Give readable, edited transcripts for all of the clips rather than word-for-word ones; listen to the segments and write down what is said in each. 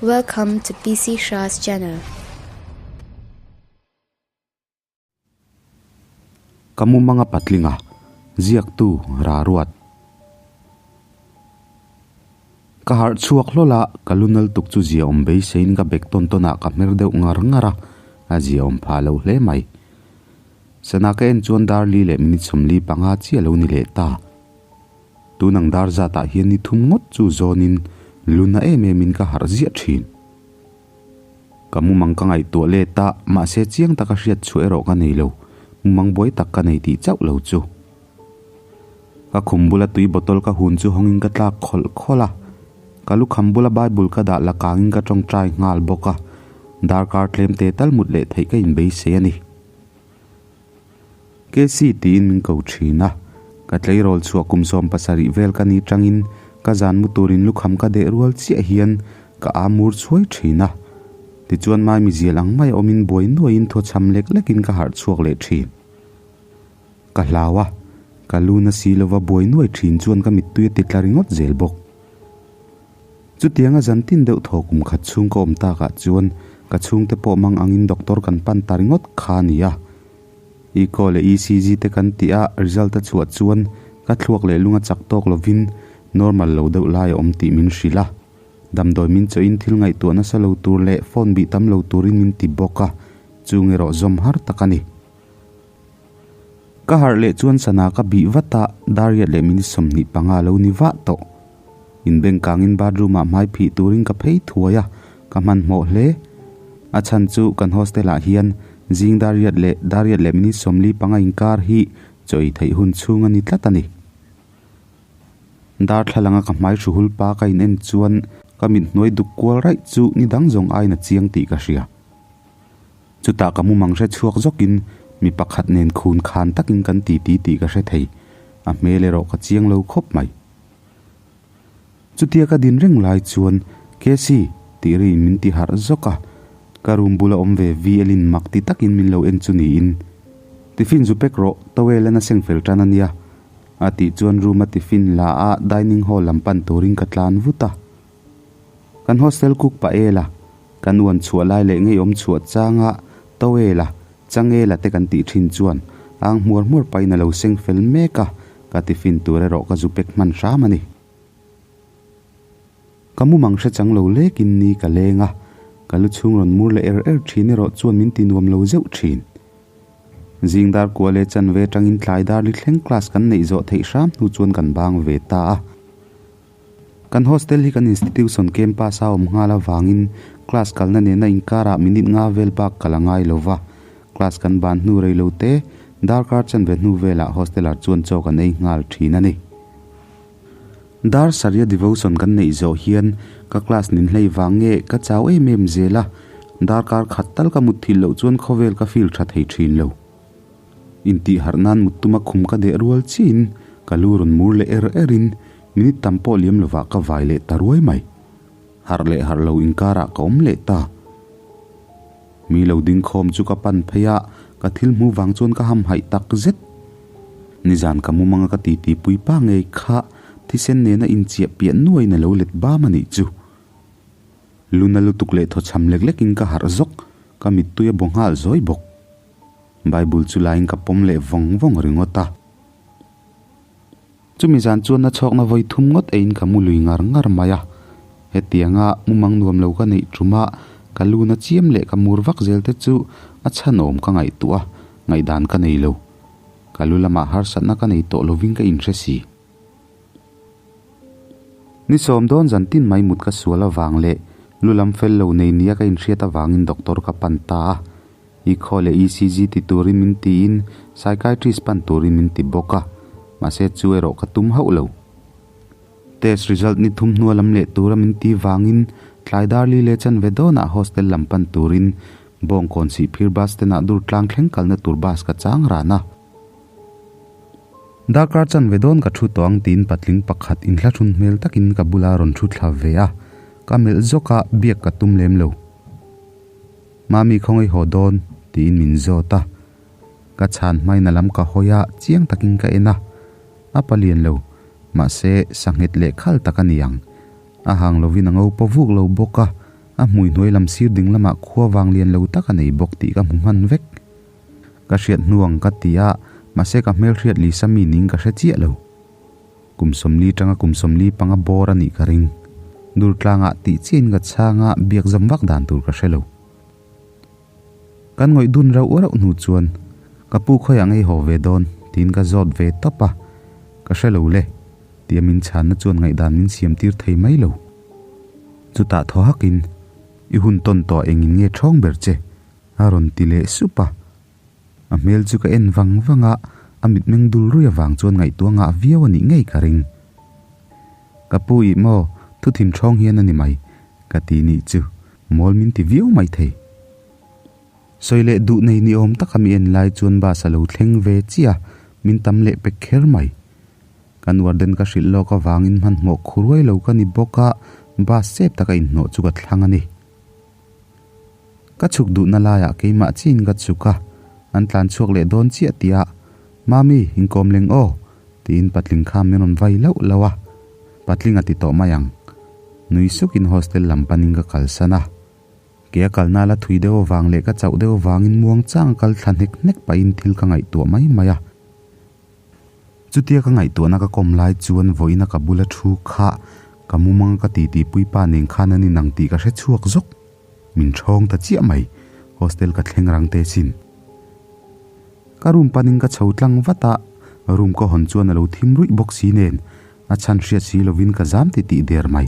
Welcome to PC Shah's channel. Ka mumanga patlinga, ziaktu Raruat. Ka harh chhuak hlawl a, ka lu nal tuk chu zia awm beiseiin ka bek tawn tawn ah ka hmer deuh ngar ngar a, a zia awm phah lo hle mai. Sana ka en chuan dar li leh minute 45 chiah lo ni leh ta. Tun ang dar zat ah hian ni thum ngawt chu zawnin lu na em em in ka harh ziah thin. Ka mumang ka ngaihtuah let a, mahse chiang taka hriat chhuah erawh ka nei lo, mumang buai tak ka nei tih chauh lo chu. Ka khum bula tui bottle ka hun chu hawngin ka tlak khawlh khawlh a, ka lukham bula Bible ka dah la kangin ka tawngtai nghal bawk a, darkar tlem te tal mut leh theih ka inbeisei a ni. Casey tiin min ko thin a, ka tleirawl chhuah kum 70 vel ka ni tangin ka zan mu turin lukham ka deh rual chiah hian ka a mur chhuai thin a. Tichuan maimi zial ang mai a awmin buai nuaiin thawchham lek lekin ka harh chhuak leh thin. Ka hlau a, ka lu na si lova buai nuai thin chuan ka mittui a ti tla ringawt zel bawk. Chutianga zan tin deuh thaw kum khat chhung ka awm takah chuan ka chhungte pawh mang angin doctor kan pan ta ringawt kha a ni a. Echo leh ECG te kan tih a result a chhuah chuan ka thluak leh lung a chak tawk lovin normal lo deuh lai a awm tih min hrilh a. Damdawi min chawhin thil ngaihtuah nasa lo tur leh phone bih tam lo turin min ti bawk a, chung erawh zawm har tak a ni. Ka harh leh chuan sana ka bih vat a, dar riat leh minute 25 lo ni vah tawh. Inbeng kangin bathroom ah hmai phih turin ka phei thuai a, ka hmanhmawh hle. A chhan chu kan hostel ah hian zing dar riat leh dar riat leh minute 45 inkar hi chaw ei theih hun chhung a ni tlat a ni. Darthlalang a ka hmai hru hul pa ka in en chuan ka mit hnuai duk kual raih chu ni dang zawng aiin a chiang tih ka hria. Chutah ka mumang hre chhuak zawkin mi pakhat nen khun khan takin kan ti ti tih ka hre thei, a hmel erawh ka chiang lo khawp mai. Chutia ka din reng lai chuan Casey tih ri min ti harh zawk a, ka room bula awm ve VL-in mak ti takin min lo en chu niin. Tiffin zu pack rawh, towel a na seng fel tan a nia, a tih chuan room a tiffin la a dining hall lam pan turin ka tlan vut a. Kan hostel cook pa ela, kan uan chhuah lai leh ngeiawm chhuah changa towel a, changela te kan tih thin chuan ang hmuar hmuar pahin a lo seng fel mek a, ka tiffin tur erawh ka zu pack hman hram a ni. Ka mumang hre chang lo lekin ni ka leng a, ka lu chhung rawn mur leh er er thin erawh chuan min ti nuam lo zeuh thin. Zing dar kua leh chanve atangin tlai dar li thleng class kan neih zawh theih hram hnu chuan kan bang ve ta a. Kan hostel hi kan institution campus a awm nghal avangin class kalna nena inkarah minute nga vel bak kal a ngai lo va, class kan ban hnu rei lo te, darkar chanve hnu velah hosteler chuan chaw kan ei nghal thin a ni. Dar sarih a devotion kan neih zawh hian ka class nin hlei vang nge ka chau em em zel a, darkar khat tal ka mut thilh loh chuan khawvel ka feel tha thei thin lo. Intih harh nan mut tuma khum ka deh rual chiin ka lu rawn mur leh er erin minute tam pawh liam lovah ka vai leh ta ruai mai. Harh leh harh lo inkarah ka awm leh ta. Mi lo ding khawm chu ka pan phei a, ka thil hmu vang chuan ka hamhaih tak zet. Nizan ka mumanga ka titi pui pa ngei kha thisen nena inchiah piah nuaiin a lo let bam a nih chu. Luna lutuk leh thawchham lek lekin ka harh zawk, ka mittui a baw nghal zawi bawk. Bible chu laiin ka pawm leh vawng vawng ringawt a. Chumi zan chuan na chhawkna vawi thum ngawt eiin ka mu lui ngar ngar mai a. Hetianga mumang nuam lo ka neih ṭuma ka lu na chiam leh ka mur vak zel te chu a chhanawm ka ngaihtuah a, ngaihdan ka nei lo. Ka lu lamah harsatna ka nei tawh lovin ka inhre si. Ni sawm dawn zan tin mai mut ka sual avang leh lu lam fel lo nei nia ka inhriat avangin doctor ka pan ta a. Echo leh ECG ti turin min tiin psychiatrist pan turin min ti bawk a, mahse chu erawh ka tum hauh lo. Test result ni thum hnua lam leh tura min ti vangin tlai dar li leh chanve dawnah hostel lam pan turin Bawngkawn Sihphir bus stand ah dur tlang thleng kalna tur bus ka chang ran a. Darkar chanve dawn ka thu tawh ang tiin patling pakhat inhlahrun hmel takin ka bula rawn thu thla ve a, ka melh zawk a, biak ka tum lem lo. Mami khawngaih haw dawn? tiin min zawt a, ka chhan hmain a lam ka hawi a, chiang takin ka en a, a palian lo, mahse sanghet leh khal tak a ni ang. A hang lovin a ngo paw vuk lo bawk a. A hmui hnuai lam sir ding lamah khua vang lian lo tak a nei bawk tih ka hmu hman vek. Ka hriat hnu ang ka ti a, mahse ka hmelhriat Lisa mi ning ka hre chiah lo. Kum 40 tanga kum 45 bawr a nih ka ring. Durtlangah tih chiahin ka chhang a, biak zawm vak dan tur ka hre lo. Kan ngawih dun rauh rauh hnu chuan, Ka pu khawiah ngei haw ve dawn? tiin ka zawt ve tawp a, Ka hre lo le, tia min chhanna chuan ngaihdan min siam tir thei mai lo. Chutah thaw hakin, I hun tawn tawh engin nge thawng ber che? a rawn ti leh sup a. A hmel chu ka en vang vang a, a mitmeng dul rui avang chuan ngaihtuah ngah viau a nih ngei ka ring. Ka pu ih maw, thu thin thawng hian a ni mai, ka ti nih chu, mawl min ti viau mai thei. Sawi leh duh nei ni awm taka mi en lai chuan bus a lo thleng ve chiah a, min tam leh pek kher mai. Kan warden ka hrilh lawk avangin hmanhmawh khuruai lo ka ni bawk a, bus chep taka inhnawh chu ka thlang a ni. Ka chhuk duhna laiah keimah chiin ka chhuk a, an tlan chhuak leh dawn chiah tih ah, Mami, inkawm leng aw, tiin patling kha min rawn vai lauh lauh a, patling a ti tawh mai ang. Nui sukin hostel lam panin ka kalsan a. Ke a kalna la thui deuh avang leh ka chauh deuh avangin muang chang a kal thla hnek hnek pahin thil ka ngaihtuah mai mai a. Chutia ka ngaihtuahna ka kawm lai chuan vawiina ka bula thu kha ka mumang ka titi puipa nen khan an inang tih ka hre chhuak zawk. Min thawng ta chiah mai, hostel ka thleng rang te sin. Ka room panin ka chho tlang vat a, room ka hawn chuan a lo thim ruih bawk si nen a chhan hriat si lovin ka zam titih der mai.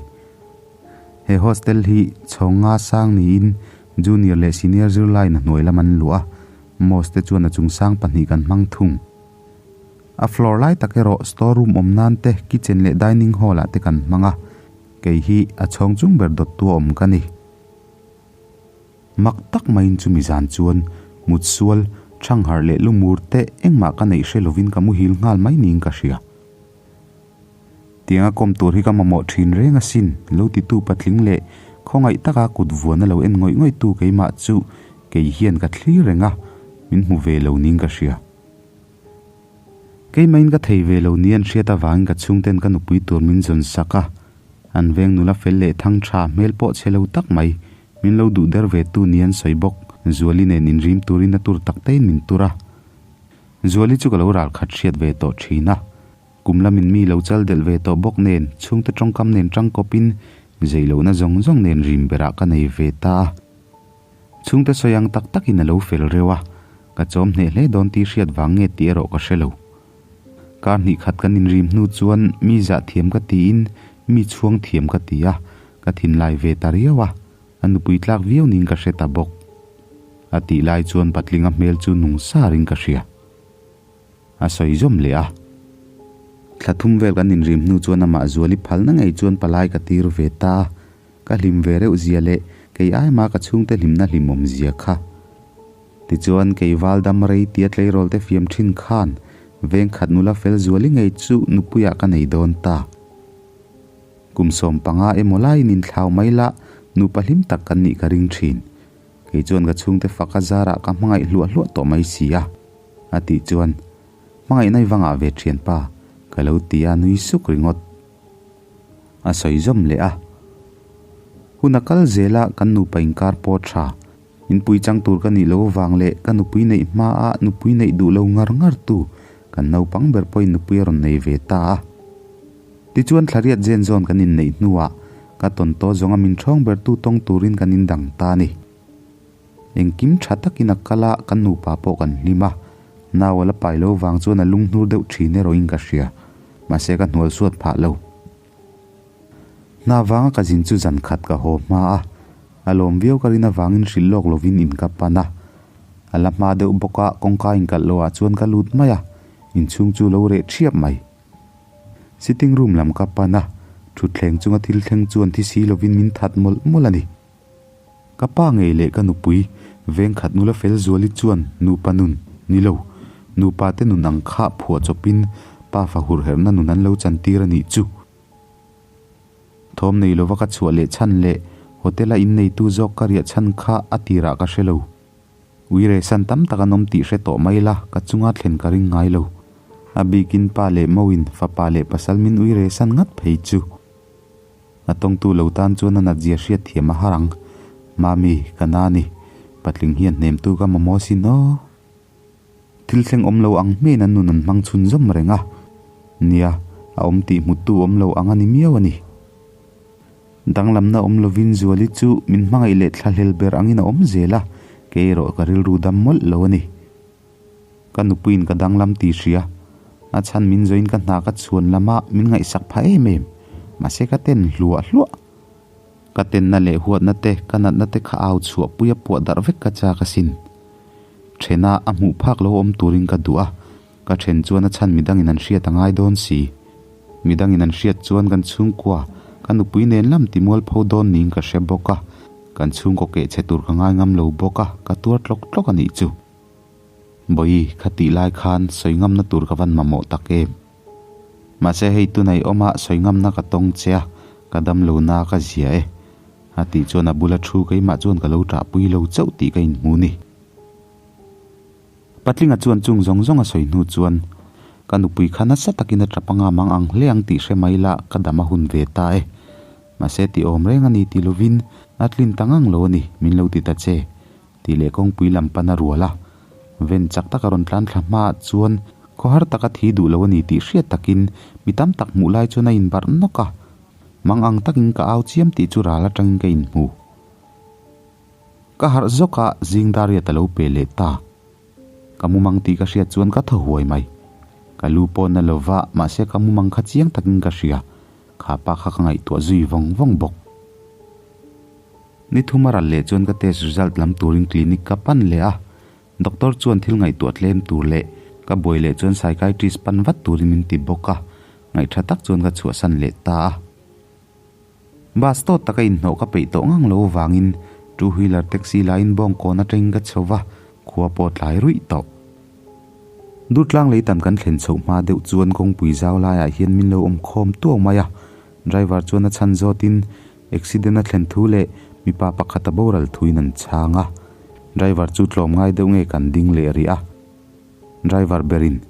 He hostel hi chhawng nga sang niin junior leh senior zirlaiin a hnuai lam an luah a, Mos te chuan a chung sang pahnih kan hmang thung. A floor lai tak erawh store room awm nan te, kitchen leh dining hall ah te kan hmang a, kei hi a chhawng chung ber dawttu a awm ka ni. Mak tak maiin chumi zan chuan mut sual, thangharh leh lumur te engmah ka neih hre lovin ka muhil nghal mai niin ka hria. Tianga kawm tur hi ka mamawh thin reng asin, lo titu patling leh khawngaih taka kut vuan a lo en ngawih ngawih tu keimah chu kei hian ka thlir reng a, min hmu ve lo niin ka hria. Keimahin ka thei ve lo ni an hriat avangin ka chhungten ka nupui tur min zawn sak a, an veng nula fel leh thang tha hmel pawh chhe lo tak mai, min lo duh der ve tu ni an sawi bawk, Zuali nen inrim turin a tur tak tein min tur a. Zuali chu ka lo ral khat hriat ve tawh thin a. Kum lamin mi lo chal delh ve tawh bawk nen, chhungte tawngkam nen tangkawpin zeilohna zawng zawng nen rim berah ka nei ve ta a. Chhungte sawi ang tak takin a lo fel reuh a, ka chawm hneh hle dawn tih hriat vang nge tih erawh ka hre lo. Kar hnih khat kan inrim hnu chuan mi zah thiam ka tiin mi chhuang thiam ka ti a, ka thinlai ve ta riau a, a nupui tlak viau niin ka hre ta bawk. A tih lai chuan patlinga hmel chu nung sarin ka hria. A sawi zawm leh a. Thla thum vel kan inrim hnu chuan amah Zuali phalna ngei chuan palai ka tir ve ta a, ka hlim ve reuh zia leh kei aima ka chhungte hlimna hlimawm zia kha. Tichuan kei val dam rei tia tleirawl te fiam thin khan veng khat nula fel Zuali ngei chu nupuiah ka nei dawn ta. Kum 15 emaw laiin inthlau mai la nupa hlim tak kan nih ka ring thin. Kei chuan ka chhungte fak a zarah ka hmangaih hluah hluah tawh mai si a, a tih chuan, Hmangaihna i va ngah ve thianpa, ka lo ti a nui suk ringawt. A sawi zawm leh a. Hun a kal zel a, kan nupa inkar pawh tha. Inpui chang tur ka nih lo avang leh ka nupui neih hma a nupui neih duh lo ngar ngar tu kan naupang ber pawhin nupui a rawn nei ve ta a. Tichuan thlariat zen zawn kan inneih hnuah ka tawntaw zawnga min ṭhawng bertu tawng turin kan indang ta a ni. Engkim ṭha takin a kal a, kan nupa pawh kan hlim a. Nau a la pai lo vang chuan a lunghnur deuh ṭhin erawhin ka hria. Mahse ka hnual suat phah lo. Hna vanga ka zin chu zan khat ka haw hma a, a lawm viau ka rin avangin hrilh lawk lovin in ka pan a. A la hma deuh bawk a, kawngka inkalh lohah chuan ka lut mai a, inchhung chu lo reh ṭhiap mai. Sitting room lam ka pan a, thutthleng chunga thil thleng chuan thi si lovin min that mawlh mawlh a ni. Ka pa ngei leh ka nupui vengkhat nula fel zuali chuan nupa nun, ni lo, nupa te nun ang kha phuah chawpin pa fa hurherhna nun an lo chantir a nih chu. Thawm nei lova ka chhuah leh chhan leh hotel a inneitu zawk ka riah chhan kha a tirah ka hre lo. Uire san tam tak an awm tih hre tawh mai la, ka chunga thlen ka ring ngai lo. A bikin pa leh mauin fapa leh pasal min uire san ngat phei chu. A tawngtu lo tan chuan a natzia hriat thiam a har ang. Mami, ka na ni. Patling hian hnemtu ka mamawh asin aw. Thil thleng awm lo ang hmein an nun an hmang chhunzawm reng a. Nia, a awm tih hmutu awm lo ang a ni miau a ni. Danglamna awm lovin Zuali chu min hmangaih leh thlahlel ber angin a awm zel a, kei erawh ka rilru dam mawlh lo a ni. Ka nupuiin ka danglam tih hria. A chhan min zawin ka hna ka chhuan lama min ngaihsak phah em em. Mahse ka ten hluah hluah. Ka tenna leh huatna te, ka natna te kha au chhuah pui a puah darh vek ka chak asin. Thena a hmuh phak lo awm turin ka duh a, ka then chuan a chhan midangin an hriat a ngai dawn si. Midangin an hriat chuan kan chhungkua, ka nupui nen lam ti mualpho dawn niin ka hre bawk a, kan chhungkaw keh chhe tur ka ngai ngam lo bawk a, ka tuar tlawk tlawk a nih chu. Bawi, kha tih lai khan sawi ngamna tur ka van mamawh tak em? Mahse hei tunai awma sawi ngamna ka tawng che a, ka damlo na ka zia e. A tih chuan a bula thu keimah chuan ka lo ṭahpui lo chauh tih ka inhmu ni. Patlinga chuan chung zawng zawng a sawi hnu chuan, Ka nupui kha nasa takin a ṭap anga mang ang hle ang tih hre mai la, ka dam a hun ve ta e. Mahse ti awm reng a ni ti lovin a tlin ta ngang lo a ni, min lo ti ta che, tih leh kawngpui lam pan a rual a. Ven chak taka rawn tlan thla hmaah chuan khawhar taka thi duh lo a ni tih hriat takin mi tam tak hmuh lai chuan a inbarh nawk a. Mang ang takin ka au chiam tih chu ral atangin ka inhmu. Ka harh zawk a, zing dariat a lo pe leh ta. Ka mumang tih ka hriat chuan ka thaw huai mai. Ka lu pawh na lo va, mahse ka mumang kha chiang takin ka hria. Kha pa kha ka ngaihtuah zui vawng vawng bawk. Ni thum a ral leh chuan ka test result lam turin clinic ka pan leh a. Doctor chuan thil ngaihtuah tlem tur leh ka buai leh chuan psychiatrist pan vat turin min ti bawk a, ngaihtha tak chuan ka chhuahsan leh ta a. Bus tawt taka inhnawh ka peih tawh ngang lo avangin two wheeler taxi laiin bawngkawn atangin ka chho va, khua pawh tlai ruih tawh. Durtlang leitan kan thlen chhoh hma deuh chuan kawngpui zau laiah hian min lo awm khawm tuau mai a, driver chuan a chhan zawtin accident a thlen thu leh mipa pakhat a boral thuin an chhang a, driver chu tlawm ngai deuh nge kan ding leh rih a. Driver berin,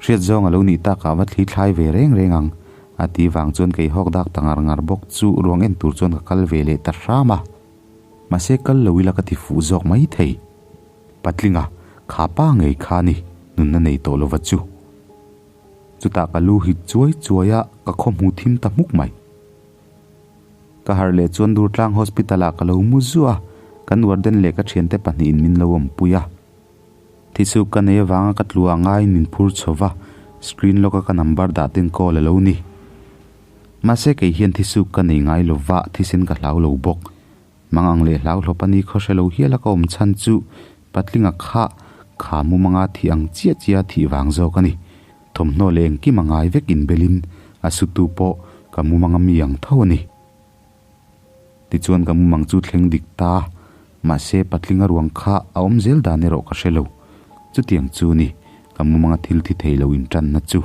Hriat zawng a lo nih takah va thli thlai ve reng reng ang, a ti vang chuan kei hawk dak ta ngar ngar bawk chu ruang en tur chuan ka kal ve leh ta hram a. Mahse kal lo ila ka ti fuh zawk mai thei. Patlinga, kha pa ngei kha ni, nunna nei tawh lova chu. Chutah ka lu hit chuai chuai a, ka khaw hmu thim ta hmuk mai. Ka harh leh chuan Durtlang Hospital ah ka lo mu zuah a, kan warden leh ka thiante pahnihin min lo awmpui a. Thisuk ka nei avanga ka tlu ah ngaiin min phur chho va, screen lock a ka number dah ten call a lo ni. Mahse kei hian thisuk ka nei ngai lo va, thisen ka hlau lo bawk. Mang ang leh hlau hlawp a ni khaw hre lo hial a ka awm chhan chu patlinga kha kha mumanga thih ang chiah chiah a thih vang zawk a ni. Thawmhnaw leh engkim a ngai vek inbelin a sutu pawh ka mumanga mi ang tho a ni. Tichuan ka mumang chu thleng dik ta, mahse patlinga ruang kha a awm zel dan erawh ka hre lo. Chutiang chu ni, ka mumanga thil thi thei lo intanna chu.